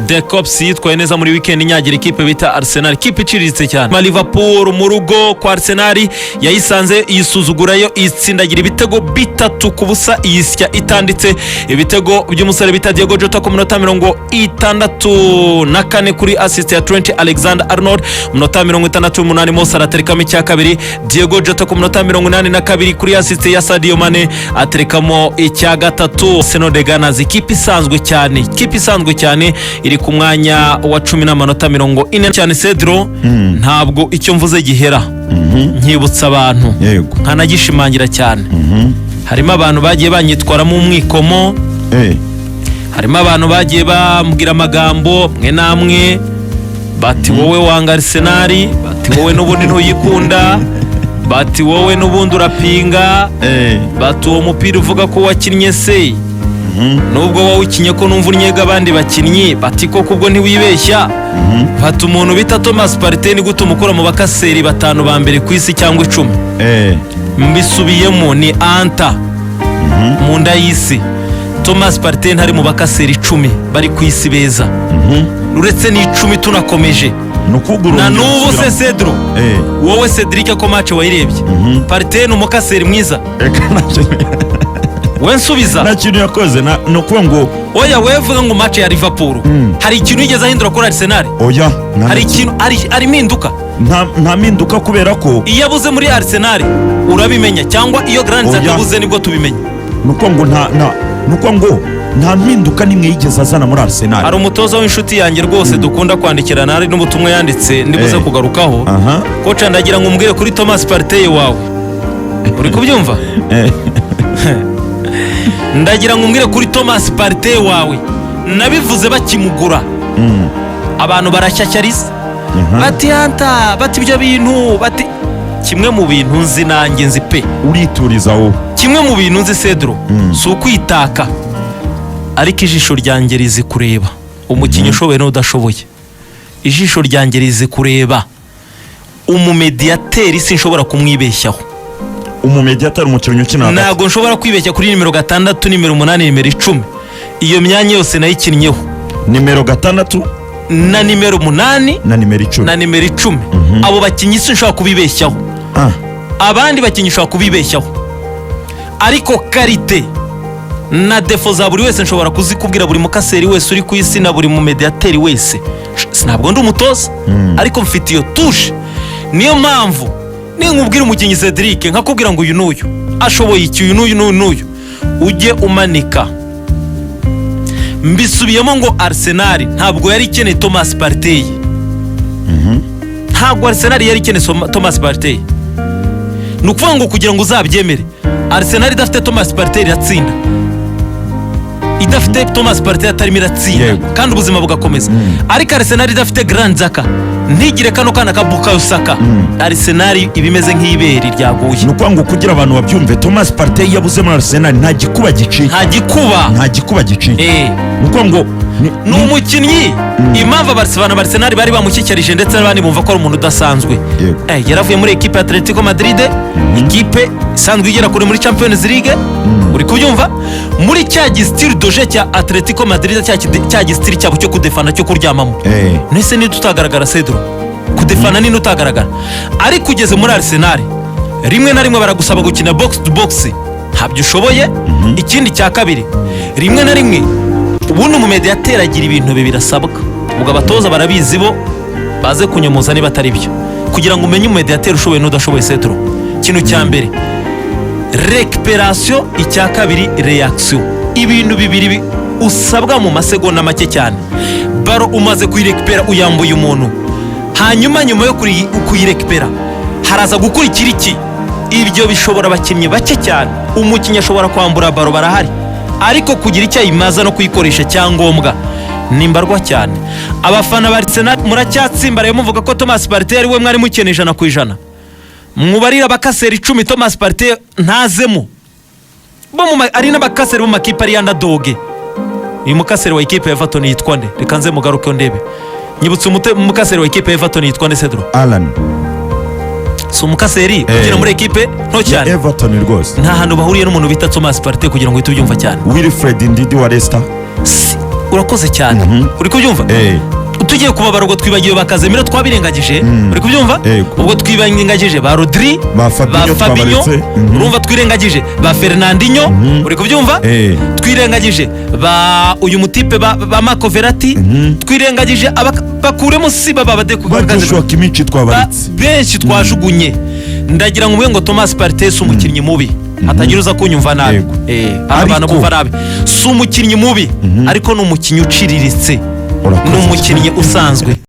The Kops yitwaye neza muri weekend, inyagira ikipe bita Arsenal, ikipe iciriritse cyane. Ma Liverpool mu rugo kwa Arsenal yayisanze, yisuzugurayo, itsindagira ibitego 3-0, iyisya itanditse. Ibitego by'umusore bita Diogo Jota ku minota 64 kuri assist ya Trent Alexander Arnold. Munota 68 Mo Salah aterekamo icya kabiri. Diogo Jota ku minota 82 kuri assist ya Sadio Mane aterekamo icya gatatu. Arsenal the Gunners, ikipe isanzwe cyane, ikipe isanzwe cyane, iri ku mwanya wa 10 n'amanota 40 cyane. Cedro, ntabwo icyo mvuze gihera, nkibutsa abantu, nkanagishimangira cyane. Harimo abantu bagiye banyitwaramo umwikomo, harimo abantu bagiye bambwira amagambo mwe namwe, bati: "Wowe wanga Arsenal", bati: "Wowe n'ubundi ntuyikunda", bati: "Wowe n'ubundi urapinga", bati: "Uwo mupira uvuga ko wakinnye se, nubwo wawukinye ko numva unyega abandi bakinnyi?" Bati: "Koko ubwo ntiwibeshya?" Bati: "Umuntu bita Thomas Partey ni gute umukura mu bakaseri batanu ba mbere ku isi cyangwa 10?" Mbisubiyemo, ni anta mu nda y'isi, Thomas Partey ntari mu bakaseri 10 bari ku isi beza, uretse n'10 tunakomeje. Ni ukugura. Na n'ubu se, Cedro, wowe Cedric, ko match wayirebye, Partey ni umukaseri mwiza? Reka, ntacyo. We nsubiza. Nta kintu yakoze, ni ukuvuga ngo Oya, we vuga ngo match ya Liverpool hari ikintu yigeze ahindura kuri Arsenal? Oya, nta Hari ikintu, hari impinduka? Nta mpinduka, kubera ko Iyo abuze muri Arsenal urabimenya, cyangwa iyo Granit Oya. atabuze nibwo tubimenya? Ni ukuvuga ngo nta ni ukuvuga ngo nta mpinduka n'imwe yigeze azana muri Arsenal. Hari umutoza w'inshuti yanjye rwose dukunda kwandikirana, hari n'ubutumwa yanditse ndibuze kugarukaho. Coach, ndagira ngo umbwire kuri Thomas Partey wawe, uri kubyumva? Ndagira ngo umbwire kuri Thomas Partey wawe. Nabivuze bakimugura, abantu barashyashyariza, bati: "Hanta", bati: "Ibyo bintu", bati kimwe mu bintu nzi nanjye nzi pe. Urituriza wowe. Kimwe mu bintu nzi, Cedro, si ukwitaka, ariko ijisho ryanjye rizi kureba umukinnyi ushoboye n'udashoboye. Ijisho ryanjye rizi kureba umumediyateri, sinshobora kumwibeshyaho. Umumediyateri, umukinnyi ukina hagati. Ntabwo nshobora kwibeshya kuri nimero 6, nimero 8, nimero 10. Iyo myanya yose nayikinnyeho. Nimero 6 na nimero 8 na nimero 10. Na nimero 10. Abo bakinnyi sinshobora kubibeshyaho. Abandi bakinnyi ushobora kubibeshyaho, ariko qualité na défaut za buri wese nshobora kuzikubwira, buri mukaseri wese uri ku isi na buri mumediyateri wese. Ntabwo ndi umutoza, ariko mfite iyo touche. Niyo mpamvu ninkubwira umukinnyi, Cedric, nkakubwira ngo uyu n'uyu ashoboye iki, uyu n'uyu n'uyu n'uyu, ujye umanika. Mbisubiyemo ngo Arsenal ntabwo yari ikeneye Thomas Partey. Ntabwo Arsenal yari ikeneye Thomas Partey. Ni ukuvuga ngo kugira ngo uzabyemere, Arsenal idafite Thomas Partey iratsinda, idafite Thomas Partey atarimo iratsinda, kandi ubuzima bugakomeza. Ariko Arsenal idafite Granit Xhaka, ntigire kano kana ka Bukayo Saka, Arsenal iba imeze nk'ibere ryaguye. Ni ukuvuga ngo kugira abantu babyumve, Thomas Partey yabuze muri Arsenal nta gikuba gicika. Nta gikuba. Nta gikuba gicika. Ni ukuvuga ngo Ni umukinnyi, impamvu abafana ba Arsenal bari bamushyikirije ndetse n'abandi bumva ko ari umuntu udasanzwe, yaravuye muri ekipe ya Atletico Madrid, ikipe isanzwe igera kure muri Champions League, uri kubyumva? Muri cya gi style de jeu cya Atletico Madrid, cya gi style cyabo cyo kudefana, cyo kuryamamo. Nese niba utagaragara, Cedro, kudefana nini utagaragara, ariko ugeze muri Arsenal rimwe na rimwe baragusaba gukina box to box, ntabyo ushoboye. Ikindi cya kabiri, rimwe na rimwe ubundi umumediyateri agira ibintu bibiri asabwa. Ubwo abatoza barabizi, bo baze kunyomoza niba atari byo. Kugira ngo umenye umumediyateri ushoboye n'udashoboye, Cedro, ikintu cya mbere récupération, icya kabiri réaction. Ibintu bibiri usabwa mu masegonda make cyane. Ballon umaze kuyirekipera, uyambuye umuntu, hanyuma nyuma yo kuyirekipera haraza gukurikira iki? Ibyo bishobora abakinnyi bake cyane. Umukinnyi ashobora kwambura ballon, barahari, ariko kugira icyo ayimaza no kuyikoresha cyangombwa ni mbarwa cyane. Abafana ba Arsenal muracyatsimbaraye muvuga ko Thomas Partey ari we mwari mukeneye 100%. Mubarira abakaseri 10, Thomas Partey ntazemo. Bo mu ari n'abakaseri bo mu makipe ari underdog. Uyu mukaseri wa ikipe ya Everton yitwa nde? Reka nze mugaruke ndebe. Nyibutse, umukaseri wa ikipe ya Everton yitwa nde, Cedro? Alan. Si umukaseri ukina muri ekipe nto Ya cyane? Everton rwose. Nta hantu bahuriye n'umuntu bita Thomas Partey, kugira ngo uhite ubyumva cyane. Wilfred Ndidi wa Leicester. Urakoze cyane. Uri kubyumva? Tugiye kubabara, ubwo twibagiwe ba Casemiro, twabirengagije. Uri kubyumva? Yego. Ubwo twirengagije ba Rodri, Ba Fabinho Fabinho. twabaretse. Urumva, twirengagije ba Fernandinho. Uri kubyumva? Twirengagije ba uyu mutipe ba Marco Verratti, twirengagije bakuremo si baba Ba Joshua Kimmich twabaretse. Benshi twajugunye. Ndagira ngo mvuge ngo Thomas Partey si umukinnyi mubi, hatagira uza kunyumva nabi. Hari abantu bumva nabi. Si umukinnyi mubi, ariko ni umukinnyi uciriritse. Urakoze. Ni umukinnyi usanzwe.